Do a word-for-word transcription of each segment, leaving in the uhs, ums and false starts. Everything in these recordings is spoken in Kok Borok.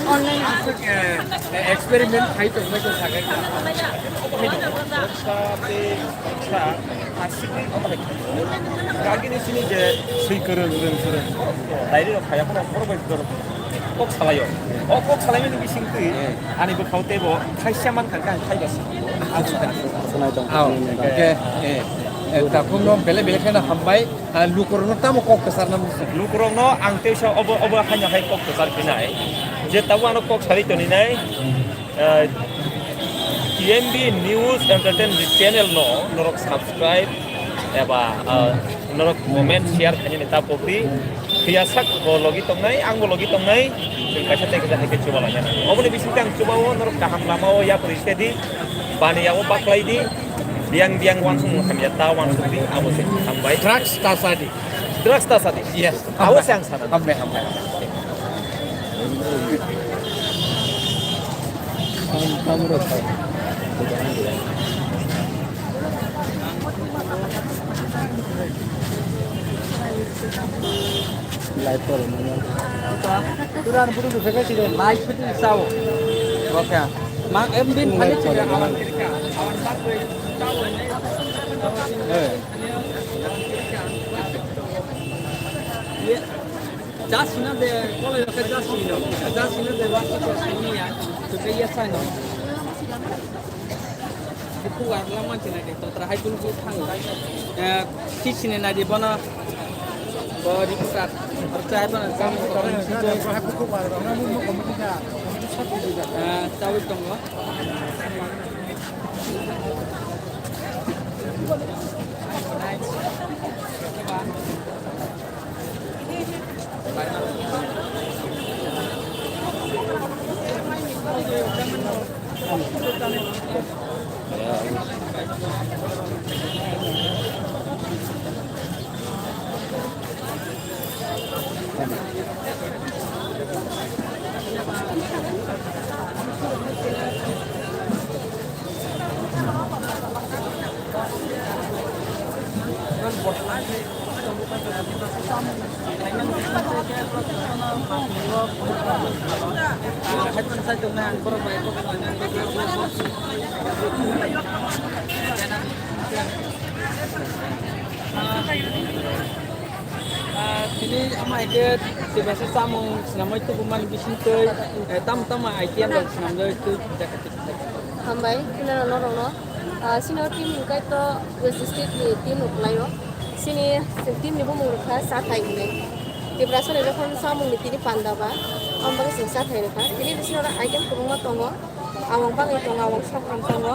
Online. Experiment khai tongmai tong sakai. Gagini sini je sui kwrwng, rwng, kwrwng. Dairi rok khaya phano borok bai borok kok salaio. O kok salaimani bisingtwi ani bwkhao teibo thaisa mankha, ang khaibasi. Aswk da. Aw, okay. Eh, eh, takhukno bele bele kheno hambai. Ah, lukurokno tamo kok kwcharna muchung? Lukurokno ang teisa obo, obo haino hai kok kwchar phinai. Je tabuk ano kok sari toninai, ah, T M B News Entertainment channel no norok subscribe eba, ah, norok comment share khainani ta pokdi. Phiya sak bo logi tongnai, ang bo logi tongnai. Chwng kaisa tei kaisa hai khe chuba lainai. Oboni bisingtwi ang chubao norok kaham lamao yapri sedi. Bani yago baklai di. Biang biang wansung hamya ta wansung di. Abo se hambai. Drugs ta sadi. Drugs ta sadi. Yes. Abo se ang sana. Hambai, hambai. Live koro manya. Turan buru du feke sile. Live fiti sao. Okay. Mang em bin phani sile. Eh. Jasina de, kolo yo ke jasina. Jasina de, wasi jasina ya. Tu ke ya sai no. Buku warna macam ni, to terakhir dulu buku thang. Eh, kisini na di bona. Bo di buka. Percaya bona, kami kami situ. Eh, tahu dong lo. Ah, tini ama hai khe Tiprasa chamung swnamwi tubumani bisingtwi, eh, tamo tamo item rok swnamjagwi twi jaka twi. Hambai, khwnano norokno. Ah, sini o team hwnkhe to West District ni team rok kwlaio. Sini team ni bumung rok kha Chathai hinwi. Tiprasa ni jokhon chamung ni tini panda ba, amo bagwi chwng Chathai rwkha. Tini bisingo item kwbangma tongo. Awang bagwi tongo, awang sokram tongo.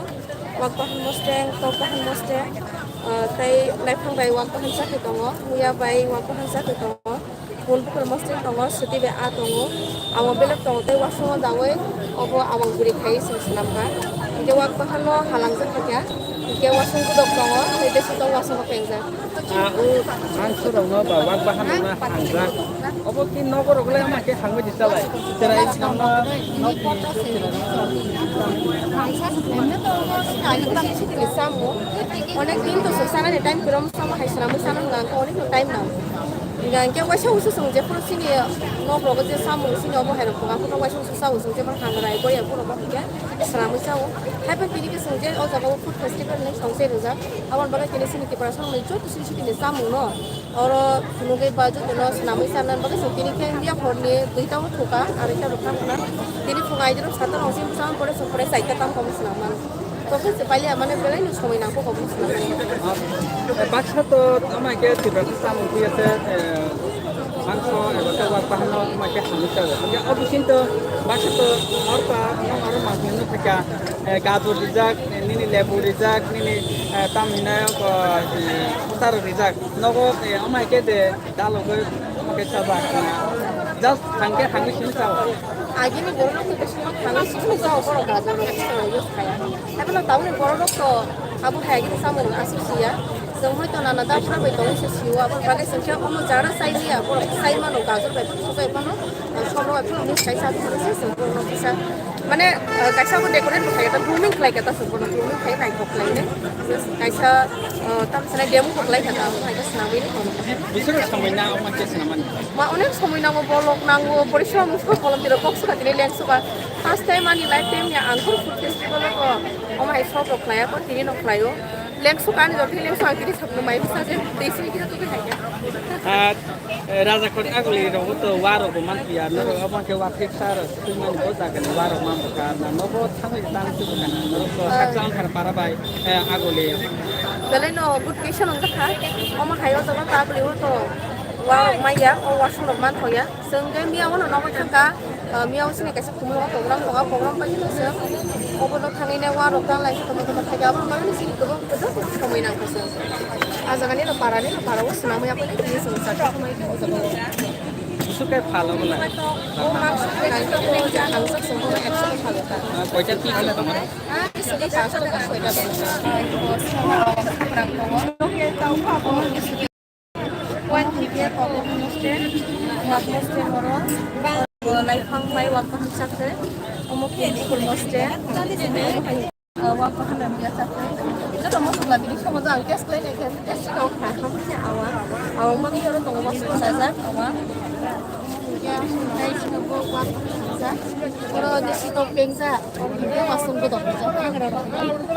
Wak bahan mosteng, tok bahan mosteng, ah, tei laiphang bai wak bahan chakhe tongo, muya bai wak bahan chakhe tongo, bun bukur mosteng tongo, swtwi bai ah tongo, awang belek tongo tei wasongo daui obo awang bwrwi khai chwng swnamkha. Hinkhe wak bahanno halangjak kha khe, hinkhe wasong godok tongo, tei bisingo wasongo pengjak. Ah, o mangso rokno ba wak bahan rokno hangjak. Obo ki nogo rok le ama khe hangwi di chalai. Cherai samno nok ni. Onek din to sana ni time kwrwng sama hai swnamwi sana hwnkha onek no time nang. Hwnkha hinkhe waisa usu chwng jephuru chini nok rogo je samung chini obo hai rok tongo aphuru waisa usu sa usu jephuru hangrai boya phuru bo hinkhe swnamwi sao. Haiphano tini khe chwng je o jaga o food festival hinwi songse rijak. Aboni bagwi tini chini Tiprasa rokni joto chini chini chamung no oro phunugwi ba jotono swnamwi charwna bagwi chwng tini khe miya horni duita o thuka, aroita rok thang khna. Tini phung aidero sata rok simi chama pore chwng pore chaita tam komo swnam mano. Tokhe se pailiya mane belai no somoi nang kok obo swnam mano. Ah, baksa to ama khe Tiprasa chamung twi ase, eh, mangso eba khe wak bahan no ama khe hamwi chago. Hingke obo sinto baksa to norta no aro mangso no thakya, eh, gajor rijak, eh, nini lebu rijak, nini, eh, tam hinai ko, eh, taro rijak. Nogo, eh, ama khe de dalogwi ama khe chajak na. Just hangke hangwi simi chao. Agini borok rok to sima hangwi simi chao, borok gajor rok sima use khaya. Haibano tauni borok rok to abo hai agini samung asuk siya. Chwng hoi to nana da phra bai tong se sio, abo bagwi chwng khe omo jara chai liya, borok chai mano gajor bai phano, sobai phano, somro bai phano mix kai sa phano se chwng borok kisa. Mane, ah, kaisa bo decorate bo khlai kha, grooming khlai kha ta chwng bono, grooming khlai naithok khlai ne. Kaisa, ah, tam sanai demo bo khlai kha ta, abo hai khe swnamwi ni kono. Bising samai na omo khe swnamani. Ma onek somoi nango, bolok nango, porishrom wngkha, bolong tiro kok swkha tini lengsuka. First time ani life time ya ang khe food festival o omo hai shop rok khlai ya, tini no khlai o. Lengsuka ani jotoni lengsuka ang tini sabno mai bwsa je tei sini kisa tubui hai ya. Ah, eh, Raja Kori Aguli rok to wa rok bo man ya, no rok omo khe wa fix sa rok twi mani bo jaga ni wa rok man bwkha na no bo thangwi tang tubui kana no rok to Ah. Hakchal thar para bai, eh, Aguli. Belai no good question wngkha. Omo hai o jagao to Aguli o to wa rok mai ya, o wa song rok man thok ya. Chwng khe mia o no nogwi thangkha, ah, mia o sini kaisa khumui o program tongo, program pai no chwng obo no thangwi ne wa rok ta lai tomo tomo thai abo no bagwi sini kwbang kwbang somoi nang kha chwng. Ah jaga ni no para ni no para o swnam ya pai ni chwng sa thangwi o jaga o. Bisu kai phalo bwla. O ma su kai to ko ja hangsa chwng o ekso phalo ta. Ah, koita piece tongo? Ah, bisu kai paanch taka soita tongo. One thing here for open hostel, work hostel oro, uh, life hang bai work hang sakte, omo kiri school hostel, uh, work hang bai sakte. Joto mo sugla bini somo jang test khlai nai khe test kau kha ham se awa, awa mani oro tongo mo sugla sajak awa. Ya, nai sino bo work hang sajak. Oro desi to pengsa.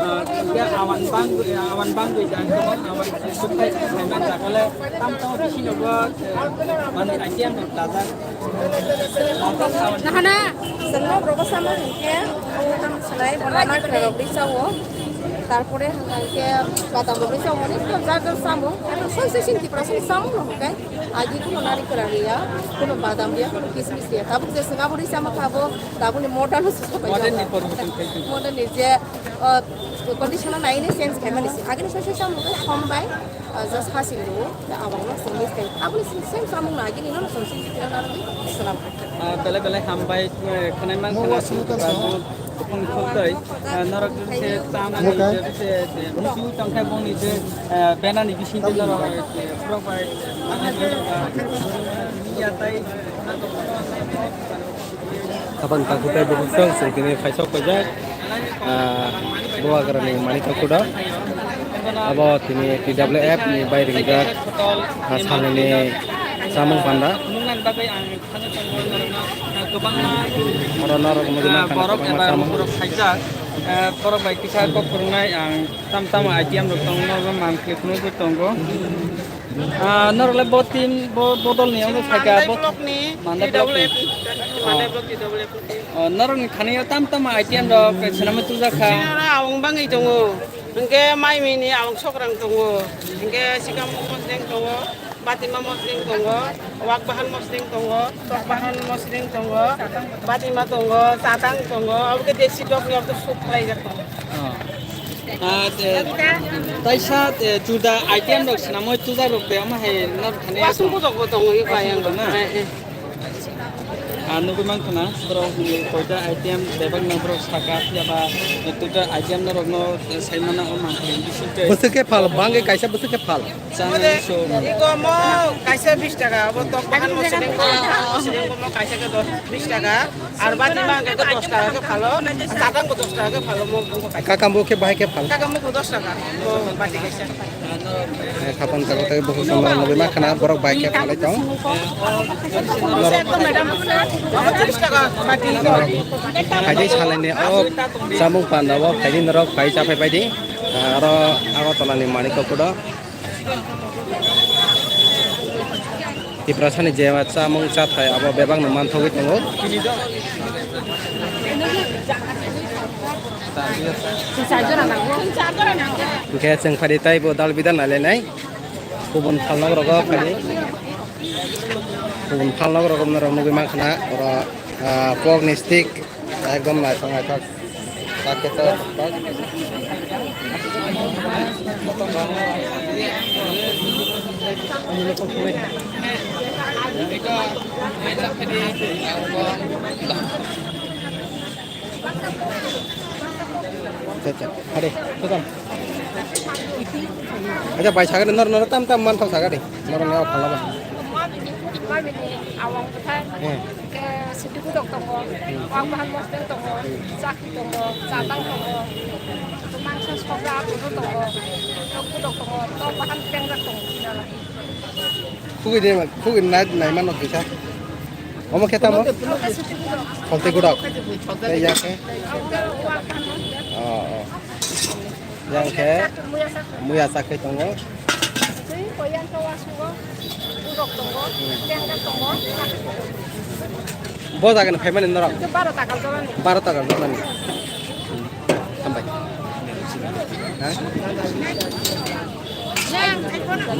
Ah, ya, awan bangwi, awan bangwi jang tongo, awan sukthai saiman jakale, tam tamo bisino bo, eh, manwi idea no dajak. Nahana, chwng nok rogo sama hinkhe, o tam sanai, bo nanar khe rok ri sao. Tarpore hwnka hinkhe, badam rok ri sao, onek jar jar samo. Soi soi sin Tripura sini samo no hinkhe. Agi kuno nari kwra riya, kuno badam riya, kuno kismis riya. Tabuk je swng abo risa ma kha bo, tabuk ni modern se sobai. Modern ni poribotton khai di. Modern ni je, uh, condition na ini change khai mani si. Agi ni soi soi samung ke hom bai, uh, just ha sing do, da abang no sing mistake. Abo ni sing same samung na agi ni no sing sing sing na salam. Ah, belai belai hambai, eh, khwnai man khwna sung ba. Buphang khultwi, ah, norok se chana ni je se, eh, musu tongkha boni je, eh, bena ni bising twi norok, eh, borok bai, ah, ya tai. Abang takhuk tei bukhuk tong chwng tini khaisok paijak, ah, Bubagra ni Manik Thakur da. Abo tini T W F ni bai ringjak, ah, salni chamung panda. Oro norok nugwi mankha borok kwbangma eba chamung. Borok khaijak, eh, borok bai kisa kok phwrwngnai ang tam tamo idea rok tongo, norok mankhe phunukgwi tongo. Ah, norok le bo team, bo, bodol ni wngkha kha, Mandai bo block ni Mandai block ni. T W F ni. Oh. Mandai block T W F ni. Oh, norok ni thani o tam tamo idea rok swnamwi tubujak kha. Sini oro awang bangwi tongo. Hwnkhe mai mini awang sokrang tongo. Hwnkhe sikam mosdeng tongo. Batima mosdeng tongo, wak bahan mosdeng tongo, tok bahan mosdeng tongo, batima tongo, chatang tongo, abo khe desi dok ni abo soup khlaijak tongo. Ah, ah, te, taisa, te, juda item rok swnamwi tuja rok te, omo hai nor thani wasung bojok bo tongo, iko wasung ayang bojok na? Eh, eh. Ah, nugwi mankha na, borok ni koita item bebak no borok saka, phiya ba, eh, tuta item norok no, eh, sai mana o mankha ni bising tei. Bwswk khe phal, bangwi kaisa bwswk khe phal. Chana iso. Iko mo kaisa bis taka, abo tok bahan mo siling ko, mo siling ko mo kaisa ke dos, bis taka, ar bati ma ke dos taka ke phalo, tatang ko dos taka ke phalo mo, mo kaisa. Kakam bo khe bahai khe phal. Kakam mo ko dos taka, mo bati kaisa. Eh, khapang tago tago bukhuk samra nugwi mankha na, borok bai khe phalai tong. Mo se ko madam, mo tiris taka bati. Phaidi salai ni o chamung panda o phaidi norok phai cha phai baidi. Aro Agartala ni Manik Thakur do. Tiprasani je chamung chathai abo bebak no manthogwi tongo. Hwnkhe chwng phari taibo dal bidal nailainai. Kubun phalnok rogo phari. Kubun phalnok rogo norok nugwi mankha na oro, ah, pork ni stick. Ekdom naithok naithok. Paketo. Acha, acha. Hade, khokam. Acha bai sagani nor nor tam tam man thok sagani. Nor nor phalaba. Mabini, mabini awang bwthai. Hmm. Ke sindi gudok tongo. Wak bahan mostel tongo. Chakri tongo. Chatang tongo. Mangso sokra abu tongo. Tok gudok tongo. Tok bahan pengjak tongo. Khugui de, khugui nai, nai mano kisa. Omo khe tamo? Kholte gudok. Kholte gudok. Tei ya khe? Wak bahan mostel. Oh, oh. Yang khe muya sak khai tongo. Tei koyan to wasugo. Udok tongo, tengka tongo. Bo jaga ni phaimani norok? Baro taka jolani. Baro taka jolani. Hambai. Ha?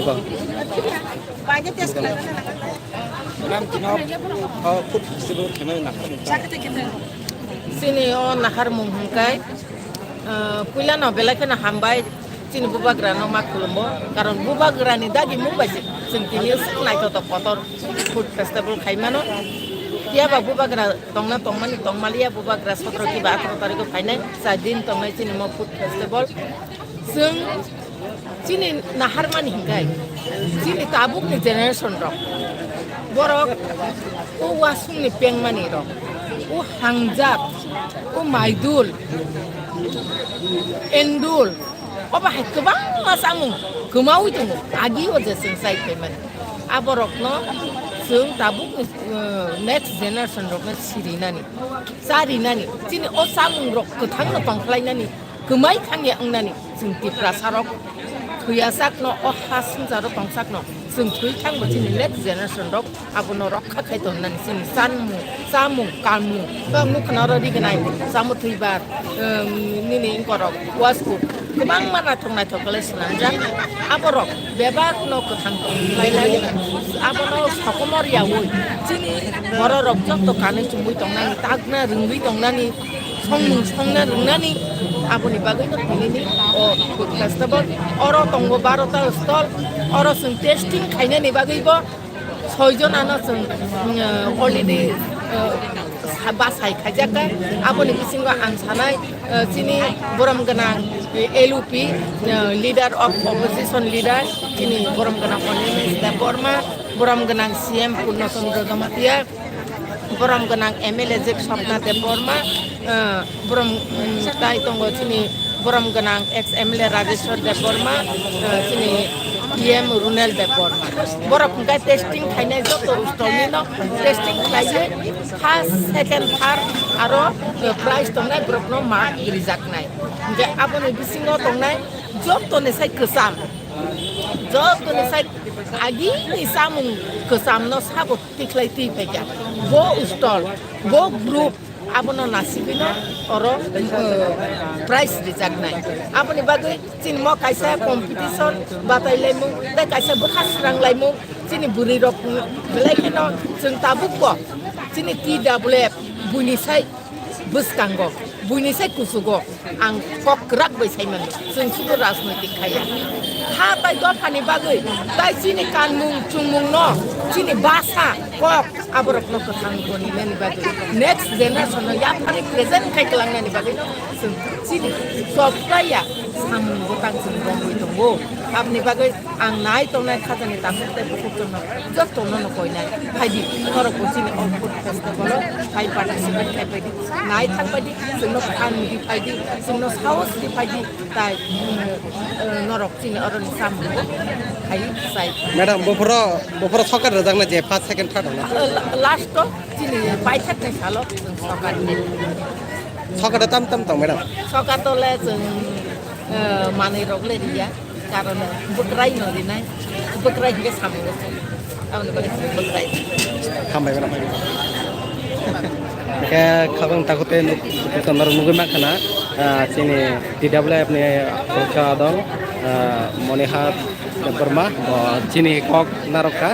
Bang. Chini o naharmung hwnkhai, ah, puilano belai kheno hambai chini bubagrano ma khulumbo, karon bubagrani dagimung bai se chwng tini swk naithotok kotor food festival khai mano. Phiya ba bubagra tongna tongmani tongmaliya, bubagra sotro kiba atharoh tarikho phainai char din tongnai chini mo food festival. Chwng chini naharmani hinkhai, chini tabukni generation rok, borok o wasungni pengmani rok, o hangjak, o maidul, endul, obo hai kwbangma chamung kwmaui tongo, agi o je chwng chai phaimani. Aborokno chwng tabukni, uh, next generation rokno sirinani, charinani, chini o chamung rok kwthangno tongkhlainani, kwmai thangya wngnani chwng Tiprasarok thwiyasakno, o ha swngcharo tongsakno chwng thwi thangbo chini next generation rok abono rokha khai tongnani chini chanmung, chamung, kanmung, ba mukhna oro rignai, chamo thwibar, um, nini inkorok, wasku, kwbangma naithok naithok khlai swnamjak. Aborok bebakno kwthang tongkhlainai, abono sokomor yaui chini bororok joto kanwi chumui tongnani, tagna rwngwi tongnani, songmung songna rwngnani, aboni bagwino tinini o food festival. Oro tongo barota stall, oro chwng testing khainani bagwibo soi jonano chwng, mm, already, uh, sa-, bachai khaijak kha. Aboni bisingo ang sanai, uh, chini borom gwnang, eh, L U P, uh, leader of opposition leader, chini borom gwnang Honourable Debbarma, borom gwnang C M Purno Chandra Jamatia, borom gwnang M L A Jek Swapna Debbarma, eh, borom, mm, tai tongo chini borom gwnang ex M L A Rajeshwar Debbarma, eh, chini E M Runel Debbarma. Borok hwnkhe testing khainai joto stall ni no testing khlaiwi first, second, third aro, eh, prize tongnai borokno ma rijaknai. Hwnkhe aboni bisingo tongnai jotoni sai kwcham, jotoni sai agini chamung kwchamno sabo tikhlai twi phaikha. Bo stall, bo group abono nasigwino oro, uh, prize rijaknai. Aboni bagwi chini mo kaisa competition batailaimung tei kaisa bwkha sranglaimung chini bwrwirok belai kheno chwng tabukbo chini T W F buini sai bwskango, buini sai kuchugo. Ang kok kwrak bai sai mano, chwng sudu rajnoitik khaiya. Ha tai dophani bagwi, tai chini kanmung chumungno, chini basa, kok, aborokno kwthang tonina ni bagwi, next generation no yaphari present khai kwlangnani bagwi no chwng chini sob khlaiya samung bwtang chwng romwi tongo. Aboni bagwi ang nai tongnai khajani takhuk tei bukhuk chwngno jotono no koinai. Phaidi, norok bo chini o food festival o phai participate khai phaidi. Nai thang phaidi, chwngno phan di phaidi, chwngno sahos di phaidi, tai, mm, eh, norok chini oroni samung bo khai sai. Madam, buphuru, buphuru sokar rwjakna je first, second, third hwnna. Eh, la-, last o chini paithaknai salo chwng sokar. Sokar tam tam tong, madam. Sokar to le chwng, eh, manwi rok le riya. Karon bwkrai no rinai, bwkrai hingke samung rok. Aboni bagwi bwkrai. Hambai bai. Ke khabang takhuk tei nuk, nuk tongma rok nugwi mankha na, ah, chini T W F ni khoroksa dong, ah, Monihar Debbarma, bo chini kok narwk kha.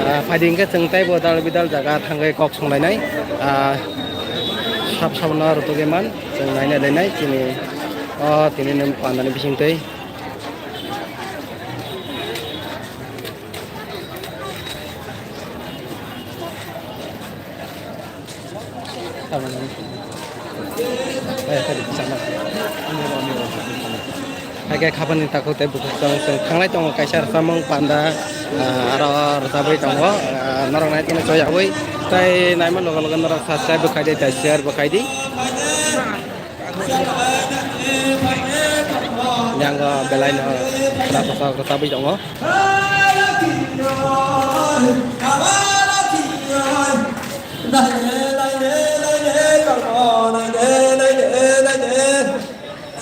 Ah, phaidi hingke chwng teibo dal bidal jaga thangwi kok songlainai. Ah, sab sabono rwtugwi man chwng naina lainai chini o tini pandani bisingtwi. Hakhe khapani takhuk tei bukhuk chwng chwng thanglai tongo kaisa rwchapmung panda, ah, aro rwchapwi tongo, ah, norok nai tongwi choyawi tei naima loge loge norok subscribe bo khaidi tei share bo khaidi. Yango belai no rwchapwi tongo.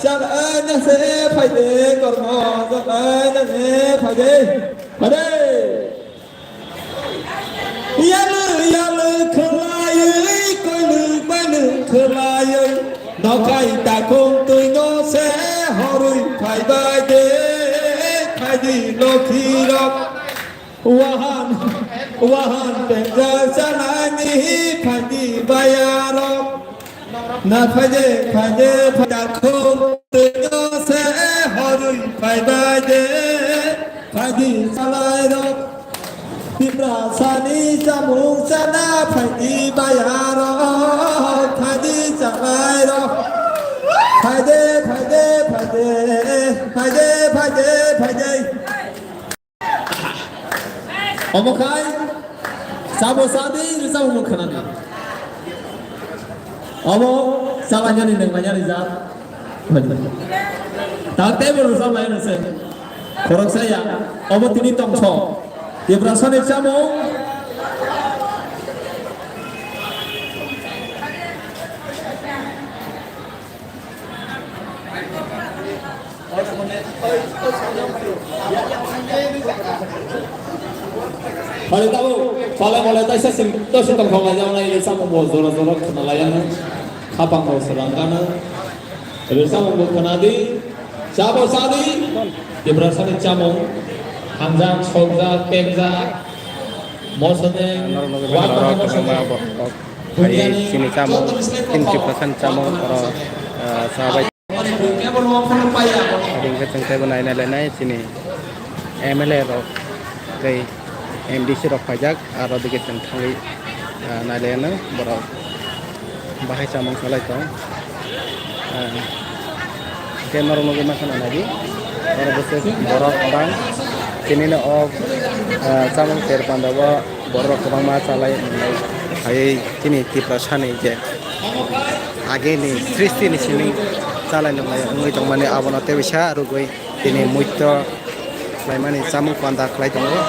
Chalaina se phaide kormo, chalaina se phaide. Phaide. Yalu yalu khwlaiwi, koilu koilu khwlaiwi, nokhai takhuk twino se horwi phaibai de, phaidi lokhirok. Wahan, wahan pengjak chanani phaidi bayarok. Na phaide, phaide, phaide, khum twiyo se horwi phaibai de, phaidi salairok. Tiprasani chamung chana phaidi bayarok, phaidi salairok. Phaide, phaide, phaide, phaide, phaide, phaide. Omo khai, sabo sadi, rwchapmung khwnani. Omo, chalanyani, nangmanyani jat. Tak tei bo rwchapmani se. Khoroksa ya, omo tini tongthok. Tiprasani chamung. Pare tabo, pale mole taisa sing, taisa tongthok lai jao nai, samung bo jora jora khna lai ano, khapang bo swrang gano, rwchapmung bo khna di, chabo cha di, Tiprasani chamung, hamjak, sokjak, pekjak, mosodeng, Norok nugwi mano, wak norok mano, kwbangma borok. Hai chini chamung, chini Tiprasani chamung, oro, ah, chabai. Ringkhe chwng teibo naina lainai chini M L A rok tei M D C rok paijak, aro digi chwng thangwi, ah, nailaino borok bahai chamung salai tong. Ah, hwnkhe norok nugwi mankha na nadi, oro bwswk borok kwbang chini no o, ah, chamung ter panda o. Borok kwbangma chalai nwnglai phaiwi chini Tiprasani je ageni srishti ni simi chalai nwnglai wngwi tongmani abono tei bisa rwgwi tini muitu khlaimani chamung panda khlai tongo.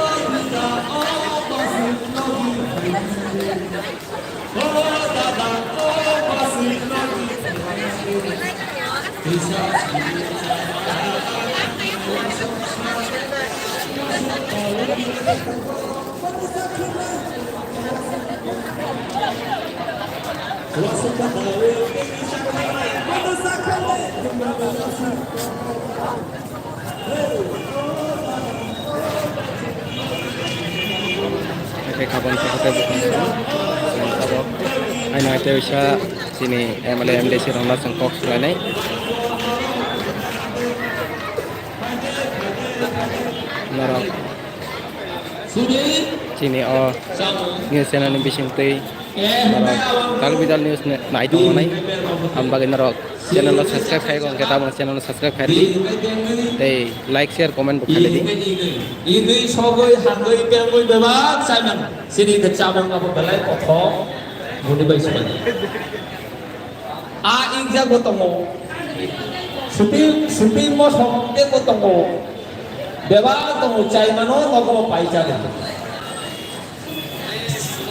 Haikhe khabang khe hatai bwkhang sabo. Haino hatai wisa chini M L A, M D C rokno chwng kok swlainai. Norok chini o news channel ni bisingtwi norok dal bidal news nai tongmani, aboni bagwi norok channel o subscribe khai rw khe tabuk channel o subscribe khai rw di tei like, share, comment bo khai di. Ini sogwi hangwi bengwi bebak chaiman sini khe chamung abo belai kothok boni bai sumani. A ingjak bo tongo. Shooting, shooting mosok tei bo tongo. Bebak tongo, chaimano nogo paijak.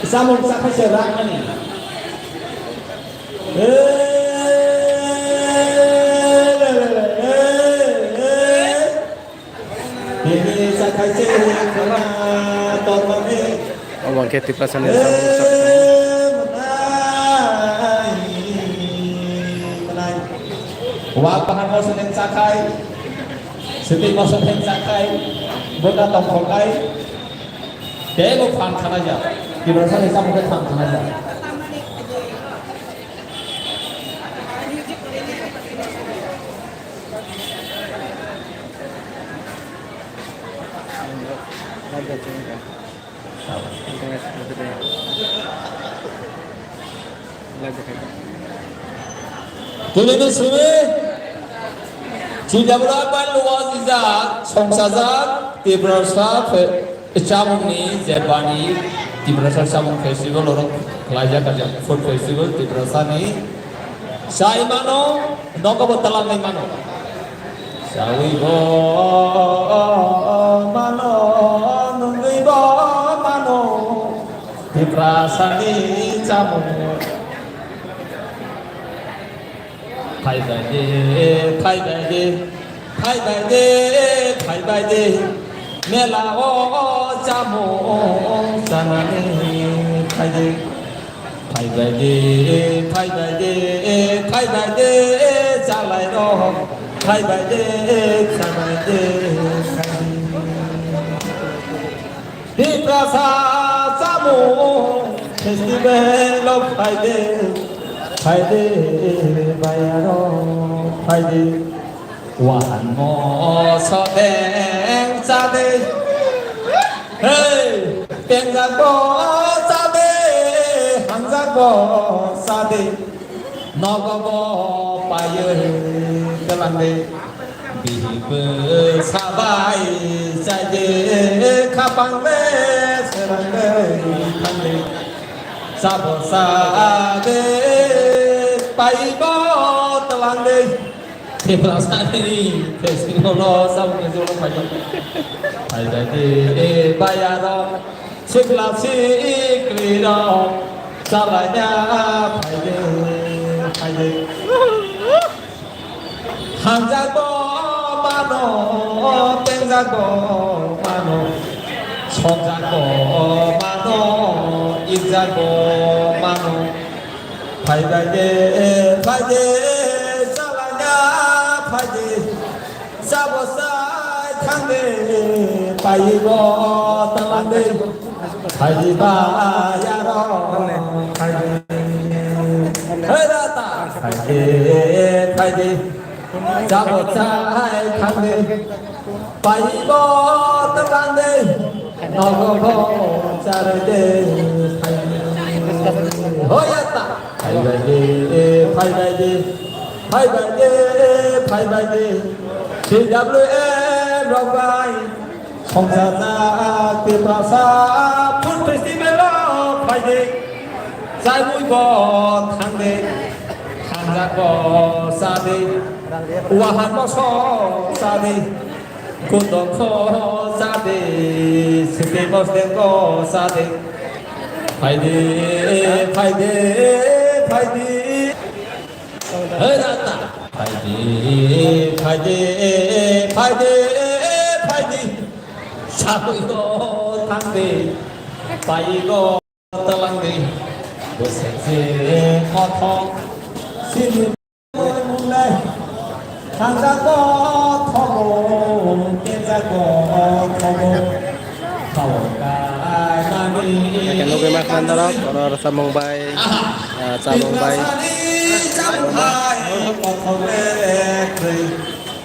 Samung chakhai se rakmani. Eh, le, le, le, eh, eh. Bini sakai se khana tormani. Omo hwnkhe Tiprasani samung chakhai. Wa pahango se neng chakhai. Siti moso neng chakhai. Bota tongkhokai. Tebo phan khana ja. Tiprasani samung khe phan khana ja. Tulino sumi. Chini jabra bai luwa jijak, songsajak, Tiprasa fe-, chamungni je bani, Tiprasa chamung festival oro khlaijak, kaisa food festival Tiprasani. Sai mano, nogo bo talang ni mano. Sawi bo mano, nungwi bo mano, Tiprasani chamung. Phaibai de, phaibai de, phaibai de, phaibai de. Mela o chamung chanani phai de. Phaibai de, phaibai de, phaibai de, chalai rok. Phaibai de, phaibai de, phaibai de. Tiprasa chamung festival o phai de, phai de, bayaro phai de. Wahan mo sodeng cha de. Hey, pengjak bo cha de, hangjak bo cha de. Nogo bo paiwi twlang de, bihikbo sabai chai de, khapang de, serang de, thang de, sabo sa de, paibo twlang de. Tiprasani festival o sabo festival o phai de, phai de, bayaro. Sikla siklirok chalaina phaidi, phaidi. Hamjakbo mano, tengjakbo mano, sokjakbo mano, ikjakbo mano. Phaibaidi, phaidi, chalaina phaidi. Sabo sai thangdi, paibo talangdi, phaidi ba yaro, phaidi. Hei rata, phaidi, phaidi. Sabo sai thangdi, paibo talangdi, nogo bo chardi, phaidi. Hoyata, phaibaidi, phaibaidi, phaibaidi, phaibaidi. C W M rok bai songchajak Tiprasa Food Festival o phaidi. Chaimui bo thangdi, thangjak bo chadi, wahan bo sok chadi, kundok bo chadi, siti bosdek bo chadi. Phaidi, phaidi, phaidi. Hei rata. Phaidi, phaidi, phaidi, phaidi. Sagwi go thangdi, pai go talangdi. Bwswk se kothok sini mungnai. Thangjago thogo, tenjago thogo. Hake nugwi mankha norok, oro samung bai, ah, chamung bai.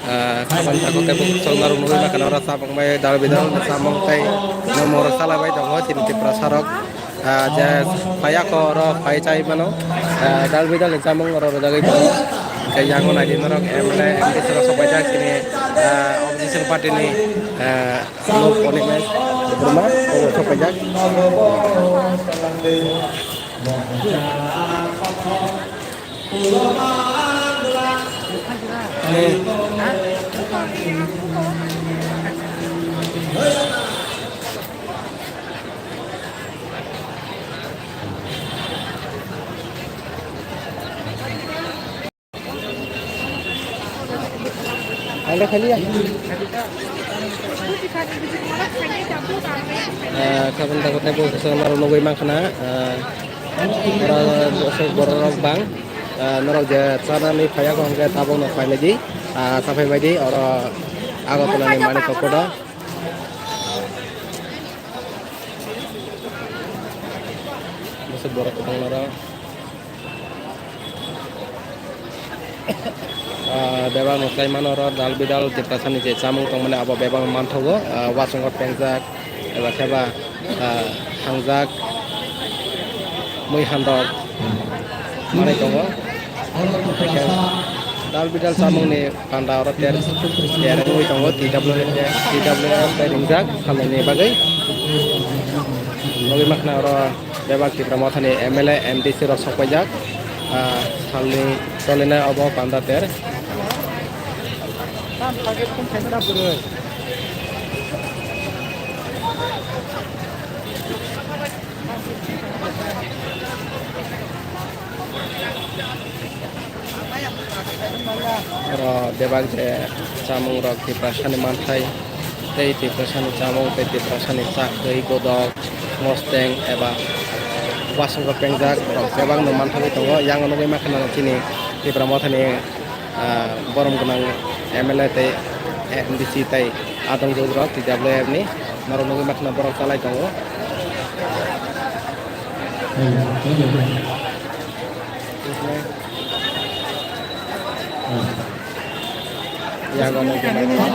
Ah, khapan thangkhe kebo chwng norok nugwi mankha oro samung bai, dal bidal samung tei nwng moro salai bai tongo chini Tiprasa rok. Ah, je phaiya kho oro phai chai mano. Ah, dal bidal ni chamung oro rwjagwi tongo. Hwnkhe yango naidi norok M L A, M P C rok sok paijak chini, ah, opposition party ni, ah, Lok Oni Mes Debbarma, obo sok paijak. Ang dah kali ya. Ah, khabang tabuk tei bo kisa norok nugwi mankha na, ah, oro bosok borok rok bang, ah, norok je chanani phaiya kho hwnkhe tabuk no phailai di, ah, chaphai bai di oro Agartala ni Manikchak Koda. Bosok borok kwbang norok. Ah, bebak mwtai mano oro dal bidal Tiprasa ni je chamung tongmani abo bebak manthogo, ah, uasungo pengjak eba kheba, ah, hangjak mui handok manwi tongo. Dal bidal chamungni panda oro ter, ter wngwi tongo, T W F, T W F bai ringjak salnwini bagwi. Nugwi mankha oro bebak Tipra Mothani M L A, M D C rok sokpaijak, ah, salni cholinai obo panda ter. Oro bebak je chamung rok Tiprasani manthai tei Tiprasani chamung tei Tiprasani chakri, godok, mosteng eba wasongo pengjak rok bebak no manthagwi tongo. Yang nugwi mankha chini Tipra Mothani ah, borom gwnang M L A tei M D C tei adong jwk rok T W F ni norok nugwi mankha borok chalai tongo. Yago nugwi mankha.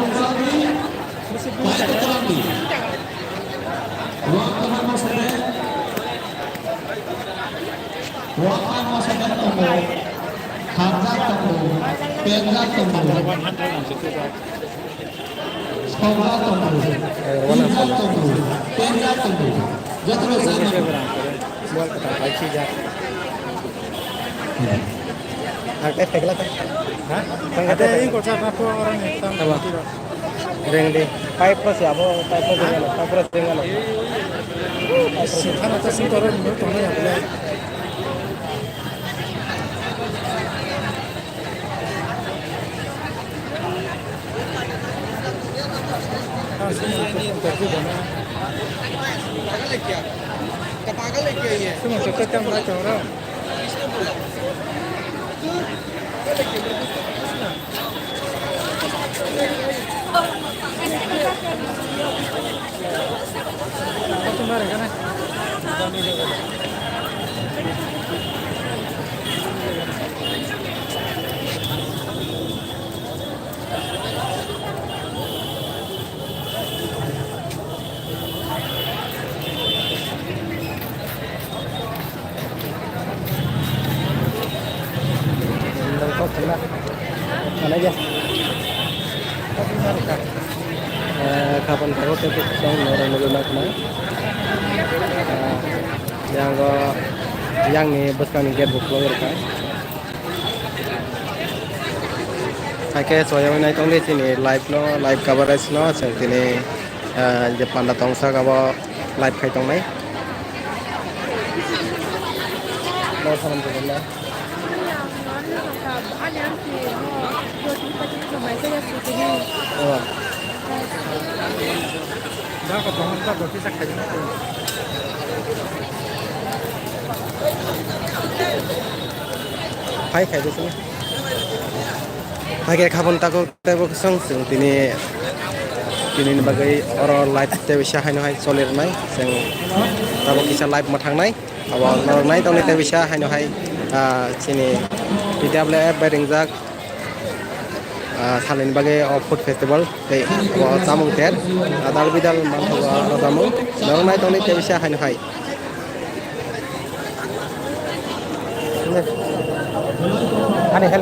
Wakan masajak tongo, kharjak tongo, penjak tongo, sokjak tongo, rijak tongo, penjak tongo. Jotono sama. Ang tei phaikla ta. Ha? Ang tei ingkol sa na po orang ni tang. Apa? Reng di. Pipe pro si abo, pipe pro si abo, pipe pro si abo. Singkhana ta singkhoro ni tong ya bole. Eh, kapan tago tei kosong norok nugwi mankha. Eh, yang o, yang ni bwskang ni gate bo kwlwng rwkha. Hai khe soywi nai tongdi chini live no, live coverage no, chwng tini, ah, je panda tongsak abo live khai tongnai. No, salam tongmani. Oh. Hai khai dusini. Hai khe khabon tago tebo kosong chwng tini, tini ni bagwi oro live tebisa haino hai choli rwnai chwng tabok kisa live mwthangnai abo norok nai tongni tebisa haino hai, ah, chini T W F bai ringjak. Ah, salnini bagwi o food festival tei o chamung ter, ah, dal bidal manthogo aro chamung. Norok nai tongni tebisa haino hai. Ani helmet.